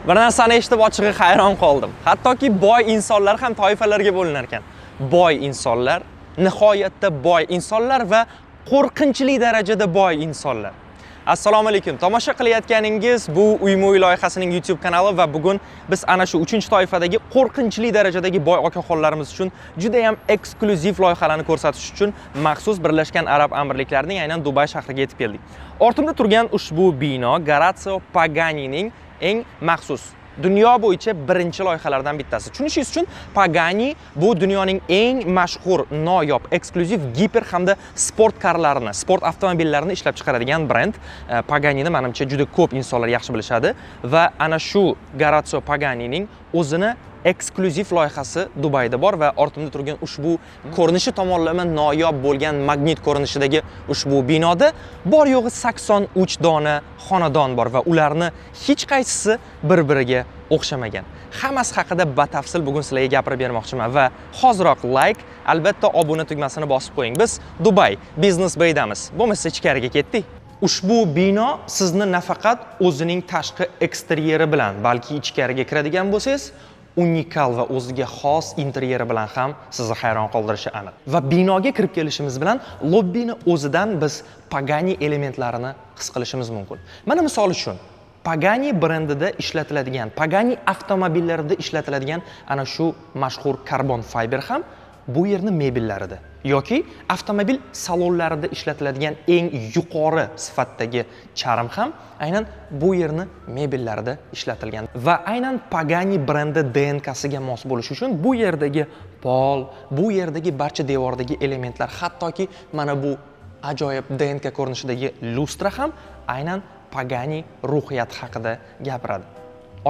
Bir narsani eshitib, ochig'i, hayron qoldim. Hattoki boy insonlar ham toifalarga bo'linar ekan. Boy insonlar, nihoyatda boy insonlar va qo'rqinchli darajada boy insonlar. Assalomu alaykum. Tomosha qilayotganingiz bu Uyma-uy loyihasining YouTube kanali va bugun biz ana shu 3-toifadagi qo'rqinchli darajadagi boy okaxonlarimiz uchun juda ham eksklyuziv loyihalarni ko'rsatish uchun maxsus Birlashgan Arab Amirliklarining aynan Dubay shahriga yetib keldik. Ortimda turgan ushbu bino Horacio Paganining eng maxsus, dunyo bo'yicha birinchi loyihalardan bittasi. Tushunishingiz uchun, Pagani bu dunyoning eng mashhur, noyob, eksklyuziv giper hamda sport karlarini, sport avtomobillarini ishlab chiqaradigan brend. Paganini, manimcha, juda ko'p insonlar yaxshi bilishadi va ana shu Horacio Paganining o'zini eksklyuziv loyihasi Dubayda bor va ortimda turgan ushbu ko'rinishi tomonlama noyob bo'lgan magnit ko'rinishidagi ushbu binoda bor yo'g'i 83 dona xonadon bor va ularni hech qaysisi bir-biriga o'xshamagan. Hammasi haqida batafsil bugun sizlarga gapirib bermoqchiman va hoziroq like, albatta obuna tugmasini bosib qo'ying. Biz Dubay Business Baydamiz. Bo'lmasa ichkariga ketdik. Ushbu bino sizni nafaqat o'zining tashqi eksteryeri bilan, balki ichkariga kiradigan bo'lsangiz, unikal va o'ziga xos interyeri bilan ham sizni hayron qoldirishi aniq. Va binoga kirib kelishimiz bilan lobbini o'zidan biz Pagani elementlarini his qilishimiz mumkin. Mana, misol uchun, Pagani brendida ishlatiladigan, Pagani avtomobillarida ishlatiladigan ana shu mashhur carbon fiber ham bu yerni mebellarida yoki avtomobil salonlarida ishlatiladigan eng yuqori sifatdagi charm ham aynan bu yerni mebellarida ishlatilgan va aynan Pagani brendi DNKsiga mos bo'lishi uchun bu yerdagi pol, bu yerdagi barcha devordagi elementlar, hattoki mana bu ajoyib DNK ko'rinishidagi lyustra ham aynan Pagani ruhiyati haqida gapiradi.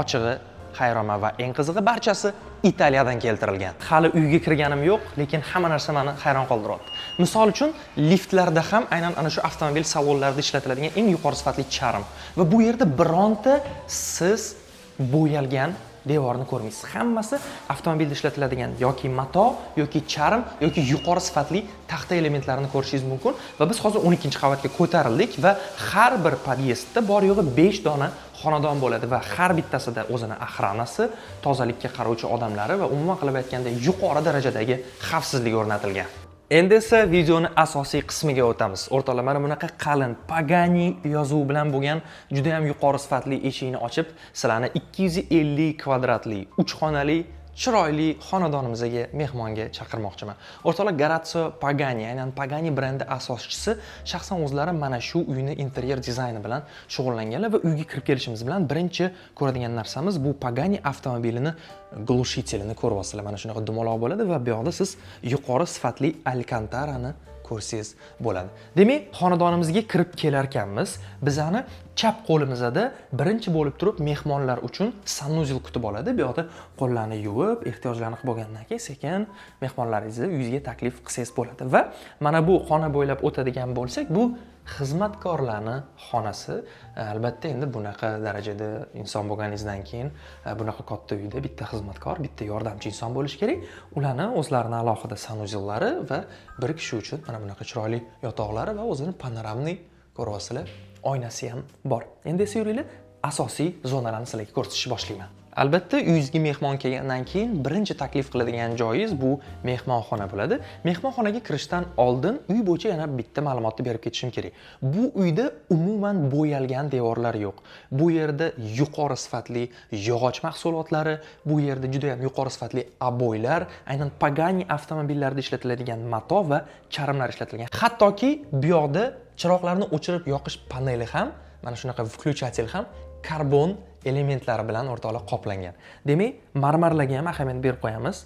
Ochig'i, hayronman va eng qizig'i, barchasi Italiyadan keltirilgan. Hali uyga kirganim yo'q, lekin hamma narsa meni hayron qoldiryapti. Misol uchun, liftlarda ham aynan ana shu avtomobil salonlarida ishlatiladigan eng yuqori sifatli charm va bu yerda bironta siz bo'yalgan devorni ko'rmaysiz. Hammasi avtomobilda ishlatiladigan yoki mato, yoki charm, yoki yuqori sifatli taxta elementlarini ko'rishingiz mumkin. Va biz hozir 12-qavatga ko'tarildik va har bir podyezdda bor yo'g'i 5 dona xonadon bo'ladi va har bittasida o'zini охрана si, tozalikka qarovchi odamlari va umuman qilib aytganda, yuqori darajadagi xavfsizlik o'rnatilgan. Endi esa videoni asosiy qismiga o'tamiz. O'rtoqlar, mana bunaqa qalin Pagani yozuvi bilan bo'lgan juda ham yuqori sifatli eshikni ochib, sizlarni 250 kvadratli, 3 xonali chiroyli xonadonimizga mehmonga chaqirmoqchiman. O'rtoqlar, Horacio Pagani, aynan Pagani brendi asoschisi shaxsan o'zlari mana shu uyni interyer dizayni bilan shug'ullanganlar va uyga kirib kelishimiz bilan birinchi ko'radigan narsamiz bu Pagani avtomobilini глушитель ini ko'ryapsizlar. Mana shunaqa dumaloq bo'ladi va bu yoqda siz yuqori sifatli alkantarani ko'rsangiz bo'ladi. Demak, xonadonimizga kirib kelar ekanmiz, bizani chap qo'limizda birinchi bo'lib turib mehmonlar uchun санузел kutib oladi. Bu yoqda qo'llarni yuvib, ehtiyojlarni qilib bo'lgandan keyin sekin mehmonlaringizni uyingizga taklif qilsangiz bo'ladi. Va mana bu xona bo'ylab o'tadigan bo'lsak, bu xizmatkorlarni xonasi. Albatta, endi bunaqa darajada inson bo'lganingizdan keyin bunaqa katta uyda bitta xizmatkor, bitta yordamchi inson bo'lishi kerak. Ularni o'zlarini alohida санузел lari va bir kishi uchun mana bunaqa chiroyli yotoqlari va o'zini панорамный, ko'ryapsizlar, oynasi ham bor. Endi esa yuringlar, asosiy zonalarni sizlarga ko'rsatishni boshlayman. Albatta, uyingizga mehmon kelgandan keyin birinchi taklif qiladigan joyingiz bu mehmonxona bo'ladi. Mehmonxonaga kirishdan oldin uy bo'yicha yana bitta ma'lumotni berib ketishim kerak. Bu uyda umuman bo'yalgan devorlar yo'q. Bu yerda yuqori sifatli yog'och mahsulotlari, bu yerda juda ham yuqori sifatli обой lar, aynan Pagani avtomobillarida ishlatiladigan mato va charmlar ishlatilgan. Hattoki bu yoqda chiroqlarni o'chirib yoqish paneli ham, mana shunaqa выключатель ham karbon elementlari bilan, o'rtoqlar, qoplangan. Demak, marmarlarga ham ahamiyat berib qo'yamiz.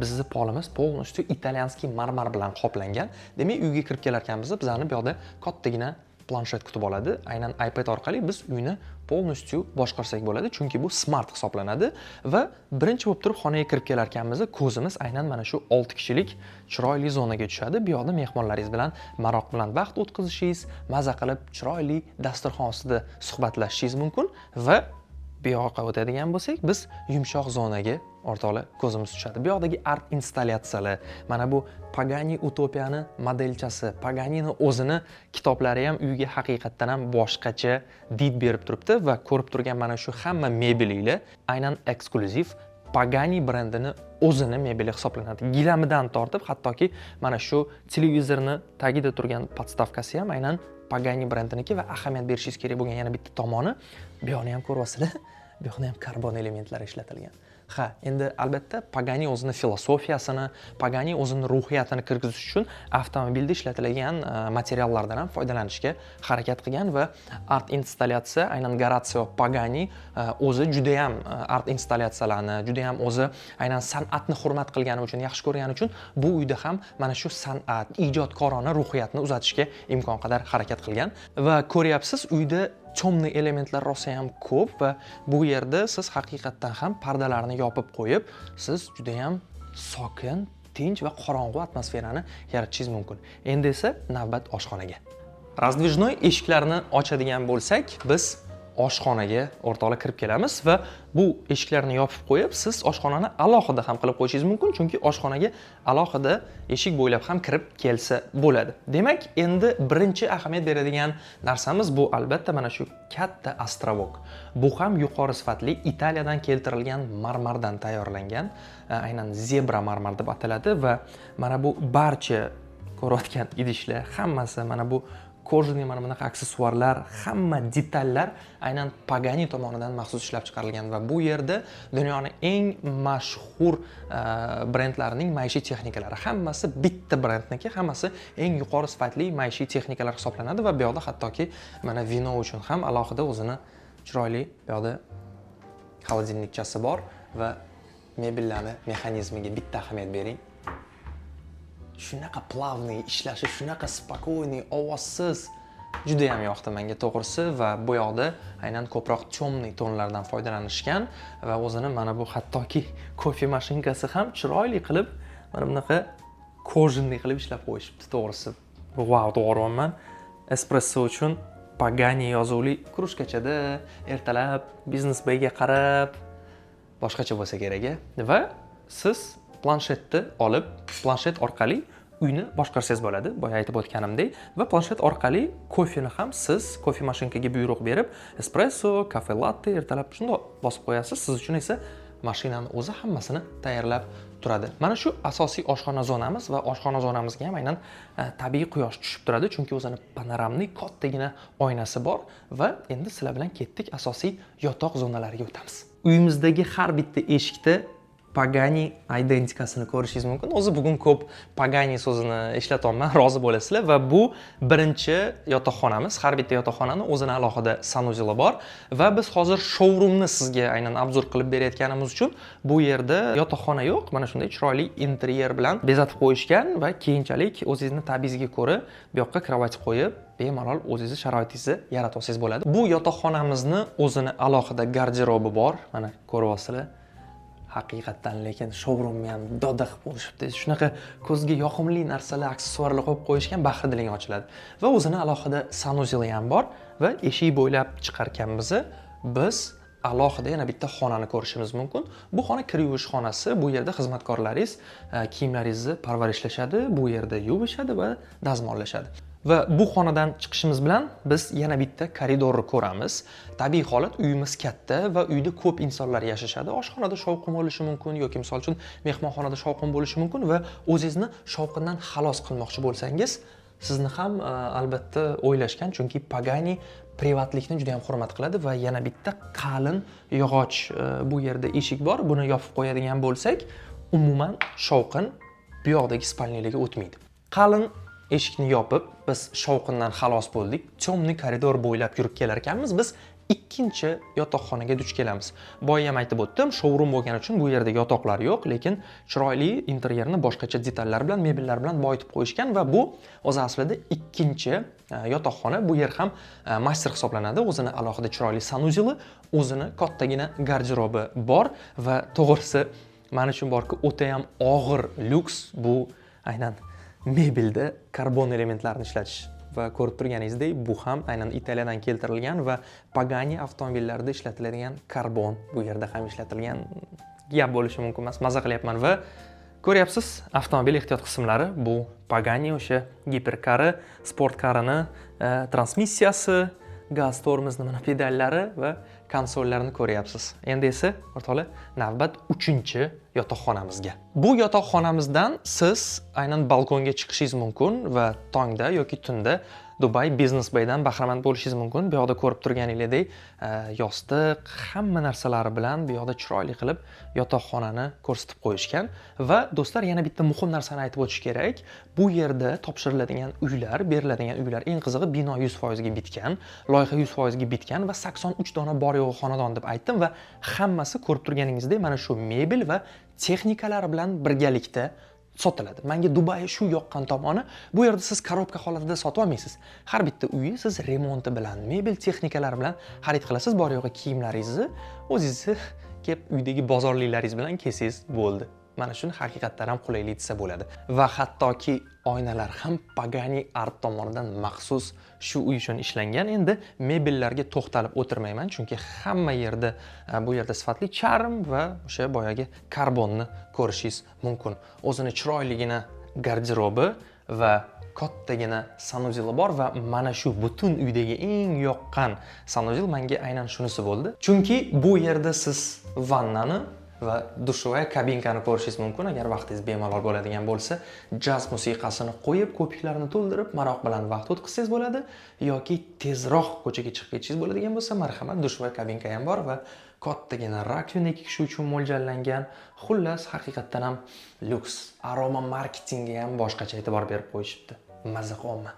Bizni polimiz полностью итальянский marmar bilan qoplangan. Demak, uyga kirib kelar ekanmiz, bizani bu yoqda kattagina planshet kutib oladi. Aynan iPad orqali biz uyni полностью boshqarsak bo'ladi, chunki bu smart hisoblanadi. Va birinchi bo'lib turib xonaga kirib kelar ekanmiz, ko'zimiz aynan mana shu 6 kishilik chiroyli zonaga tushadi. Bu yoqda mehmonlaringiz bilan maroq bilan vaqt o'tkazishingiz, maza qilib chiroyli dasturxon ustida suhbatlashishingiz mumkin va Bu yoqqa o'tadigan bo'lsak, biz yumshoq zonaga, o'rtoqlar, ko'zimiz tushadi. Bu yoqdagi art installyatsiyalar, mana bu Pagani Utopiani modelchasi, Paganini o'zini kitoblari ham uyga haqiqatdan ham boshqacha did berib turibdi va ko'rib turgan mana shu hamma mebelinglar aynan eksklyuziv Pagani brendini o'zini mebeli hisoblanadi. Gilamidan tortib, hattoki mana shu televizorni tagida turgan подставка si ham aynan Pagani brendiniki. Va ahamiyat berishingiz kerak bo'lgan yana bitta tomoni, bu yoqni ham ko'ryapsizlar, bu yoqda ham karbon elementlari ishlatilgan. Ha, endi albatta Pagani o'zini filosofiyasini, Pagani o'zini ruhiyatini kirgizish uchun avtomobilda ishlatilgan materiallardan ham foydalanishga harakat qilgan va art installyatsiya aynan Goratsio Pagani o'zi judayam art installyatsiyalarni, judayam o'zi aynan san'atni hurmat qilgani uchun, yaxshi ko'rgani uchun bu uyda ham mana shu san'at, ijodkorona ruhiyatni uzatishga imkon qadar harakat qilgan. Va ko'ryapsiz, uyda темный elementlar rosa ham ko'p va bu yerda siz haqiqatdan ham pardalarni yopib qo'yib, siz judayam sokin, tinch va qorong'u atmosferani yaratishingiz mumkin. Endi esa navbat oshxonaga. Раздвижной eshiklarni ochadigan bo'lsak, biz oshxonaga, o'rtoqlar, kirib kelamiz va bu eshiklarni yopib qo'yib, siz oshxonani alohida ham qilib qo'yishingiz mumkin, chunki oshxonaga alohida eshik bo'ylab ham kirib kelsa bo'ladi. Demak, endi birinchi ahamiyat beradigan narsamiz bu albatta mana shu katta островок. Bu ham yuqori sifatli Italiyadan keltirilgan marmardan tayyorlangan, aynan zebra marmar deb ataladi va mana bu barcha ko'rayotgan idishlar hammasi, mana bu кожаный, mana bunaqa aksessuarlar, hamma detallar aynan Pagani tomonidan maxsus ishlab chiqarilgan va bu yerda dunyoni eng mashhur brendlarining maishiy texnikalari, hammasi bitta brendniki, hammasi eng yuqori sifatli maishiy texnikalar hisoblanadi. Va bu yoqda hattoki mana vino uchun ham alohida o'zini chiroyli bu yoqda холодильник chasi bor. Va mebellarni mexanizmiga bitta ahamiyat bering, shunaqa плавный ishlashi, shunaqa спокойный, ovozsiz, juda ham yoqdi menga, to'g'risi. Va bu yoqda aynan ko'proq темный tonlardan foydalanishgan va o'zini mana bu hattoki kofe mashinkasi ham chiroyli qilib, mana bunaqa кожаный qilib ishlab qo'yishibdi, to'g'risi, vau, to'g'riyapman. Espresso uchun Pagani yozuvli krужкachada ertalab biznes bayga qarab boshqacha bo'lsa kerak a. Va siz planshetni olib, planshet orqali uyni boshqarsangiz bo'ladi, boya aytib o'tganimdek. Va planshet orqali kofeni ham siz kofe mashinkaga buyruq berib, espresso, kafe latte ertalab shundoq bosib qo'yasiz, siz uchun esa mashinani o'zi hammasini tayyorlab turadi. Mana shu asosiy oshxona zonamiz va oshxona zonamizga ham aynan tabiiy quyosh tushib turadi, chunki o'zini панорамный kattagina oynasi bor. Va endi sizlar bilan ketdik, asosiy yotoq zonalariga o'tamiz. Uyimizdagi har bitta eshikda Pagani identikasini ko'rishingiz mumkin. O'zi bugun ko'p Pagani so'zini ishlatyapman, rozi bo'lasizlar. Va bu birinchi yotoqxonamiz. Har bitta yotoqxonani o'zini alohida санузел i bor va biz hozir showroomni sizga aynan обзор qilib berayotganimiz uchun bu yerda yotoqxona yo'q. Mana shunday chiroyli interyer bilan bezatib qo'yishgan va keyinchalik o'zingizni ta'bingizga ko'ra bu yoqqa кровать qo'yib, bemalol o'zingizni sharoitingizni yaratib olsangiz bo'ladi. Bu yotoqxonamizni o'zini alohida garderobi bor. Mana ko'ryapsizlar. Haqiqatdan lekin showroomni ham doda qilib qo'yishibdi. Shunaqa ko'zga yoqimli narsalar, aksessuarlar qo'yib qo'yishgan, bahri diling ochiladi. Va o'zini alohida санузел i ham bor va eshik bo'ylab chiqarkanmiz, biz alohida yana bitta xonani ko'rishimiz mumkin. Bu xona kir yuvish xonasi. Bu yerda xizmatkorlaringiz kiyimlaringizni parvarishlashadi, bu yerda yuvishadi va dazmollashadi. Va bu xonadan chiqishimiz bilan biz yana bitta koridorni ko'ramiz. Tabiiy holat, uyimiz katta va uyda ko'p insonlar yashashadi. Oshxonada shovqin bo'lishi mumkin yoki misol uchun mehmonxonada shovqin bo'lishi mumkin va o'zingizni shovqindan xalos qilmoqchi bo'lsangiz, sizni ham albatta o'ylashgan, chunki Pagani privatlikni juda ham hurmat qiladi. Va yana bitta qalin yog'och bu yerda eshik bor. Buni yopib qo'yadigan bo'lsak, umuman shovqin bu yoqdagi спальня larga o'tmaydi. Qalin eshikni yopib, biz shovqindan xalos bo'ldik. Темный koridor bo'ylab yurib kelar ekanmiz, biz ikkinchi yotoqxonaga duch kelamiz. Boya ham aytib o'tdim, showroom bo'lgani uchun bu yerda yotoqlar yo'q, lekin chiroyli interyerni boshqacha detallar bilan, mebellar bilan boyitib qo'yishgan. Va bu o'zi aslida ikkinchi yotoqxona. Bu yer ham master hisoblanadi. O'zini alohida chiroyli санузел i, o'zini kattagina garderobi bor. Va to'g'risi, man uchun borku, o'ta ham og'ir lyuks bu aynan mebelda karbon elementlarini ishlatish. Va ko'rib turganingizdek, bu ham aynan Italiyadan keltirilgan va Pagani avtomobillarida ishlatiladigan karbon bu yerda ham ishlatilgan. Gap bo'lishi mumkin emas, maza qilyapman. Va ko'ryapsiz, avtomobil ehtiyot qismlari, bu Pagani o'sha giperkari, sportkarini transmissiyasi, gaz tormozni mana pedallari va konsollarni ko'ryapsiz. Endi esa, o'rtoqlar, navbat 3 yotoqxonamizga. Bu yotoqxonamizdan siz aynan balkonga chiqishingiz mumkin va tongda yoki tunda Dubai Business Baydan bahramand bo'lishingiz mumkin. Bu yoqda ko'rib turganingizdek, yostiq, hamma narsalari bilan bu yoqda chiroyli qilib yotoqxonani ko'rsatib qo'yishgan. Va do'stlar, yana bitta muhim narsani aytib o'tish kerak. Bu yerda topshiriladigan uylar, beriladigan uylar, eng qizig'i, bino 100% ga bitgan, loyiha 100% ga bitgan va 83 dona bor yo'g'i xonadon deb aytdim va hammasi ko'rib turganingizdek mana shu mebel va texnikalari bilan birgalikda sotiladi. Menga Dubay shu yoqqan tomoni, bu yerda siz коробка holatida sotib olmaysiz. Har bitta uyni siz remonti bilan, mebel texnikalari bilan xarid qilasiz. Bor yo'g'i kiyimlaringizni o'zingizni kelib uydagi bozorliklaringiz bilan kelsangiz bo'ldi. Mana shuni haqiqatdan ham qulaylik desa bo'ladi. Va hattoki oynalar ham Pagani Art tomonidan maxsus shu uy uchun ishlangan. Endi mebellarga to'xtalib o'tirmayman, chunki hamma yerda bu yerda sifatli charm va o'sha boyagi karbonni ko'rishingiz mumkin. O'zini chiroyligina garderobi va kattagina санузел i bor va mana shu butun uydagi eng yoqqan санузел menga aynan shunisi bo'ldi. Chunki bu yerda siz vannani va душевая kabinkani ko'rishingiz mumkin. Agar vaqtingiz bemalol bo'ladigan bo'lsa, jaz musiqasini qo'yib, ko'piklarni to'ldirib, maroq bilan vaqt o'tkazsangiz bo'ladi yoki tezroq ko'chaga chiqib ketishingiz bo'ladigan bo'lsa, marhamat, душевая kabinka ham bor va kattagina раковина ikki kishi uchun mo'ljallangan. Xullas, haqiqatdan ham lyuks. Aroma marketingga ham boshqacha e'tibor berib qo'yishibdi. Maza qilyapman.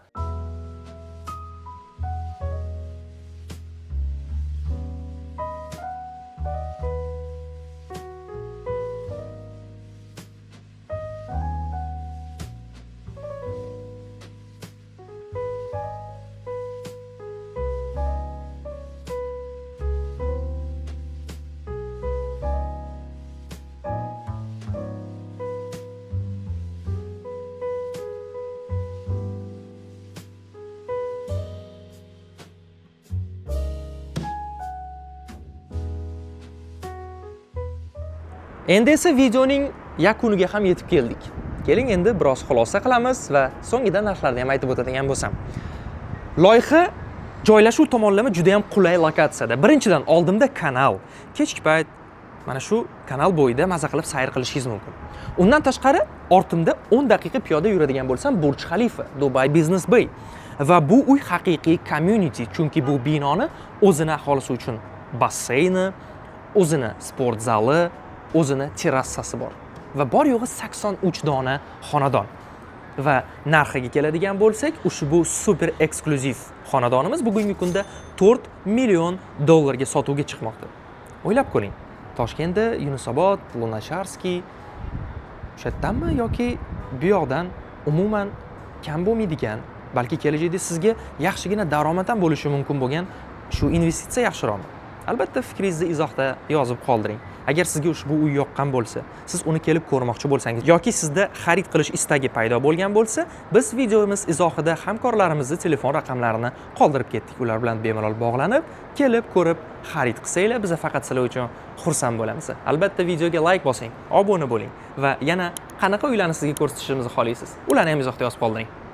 Endi esa videoning yakuniga ham yetib keldik. Keling, endi biroz xulosa qilamiz va so'ngida narxlarni ham aytib o'tadigan bo'lsam. Loyiha joylashuv tomonlama juda ham qulay lokatsiyada. Birinchidan, oldimda kanal. Kechki payt mana shu kanal bo'yida maza qilib sayr qilishingiz mumkin. Undan tashqari, ortimda 10 daqiqa piyoda yuradigan bo'lsam, Burj Xalifa, Dubai Business Bay. Va bu uy haqiqiy community, chunki bu binoni o'zini aholisi uchun basseyni, o'zini sport zali, o'zini terassasi bor. Va bor yo'g'i 83 dona xonadon. Va narxiga keladigan bo'lsak, ushbu super eksklyuziv xonadonimiz bugungi kunda 4 million dollarga sotuvga chiqmoqda. O'ylab ko'ring. Toshkentda Yunusobod, Lunacharskiy o'sha yerdanmi yoki bu yoqdan umuman kam bo'lmaydigan, balki kelajakda sizga yaxshigina daromad ham bo'lishi mumkin bo'lgan shu investitsiya yaxshiroqmi? Albatta, fikringizni izohda yozib qoldiring. Agar sizga ushbu uy yoqqan bo'lsa, siz uni kelib ko'rmoqchi bo'lsangiz yoki sizda xarid qilish istagi paydo bo'lgan bo'lsa, biz videomiz izohida hamkorlarimizni telefon raqamlarini qoldirib ketdik. Ular bilan bemalol bog'lanib, kelib ko'rib, xarid qilsanglar, biz faqat sizlar uchun xursand bo'lamiz. Albatta, videoga like bosing, obuna bo'ling va yana qanaqa uylarni sizga ko'rsatishimizni xohlaysiz? Ularni ham izohda yozib qoldiring.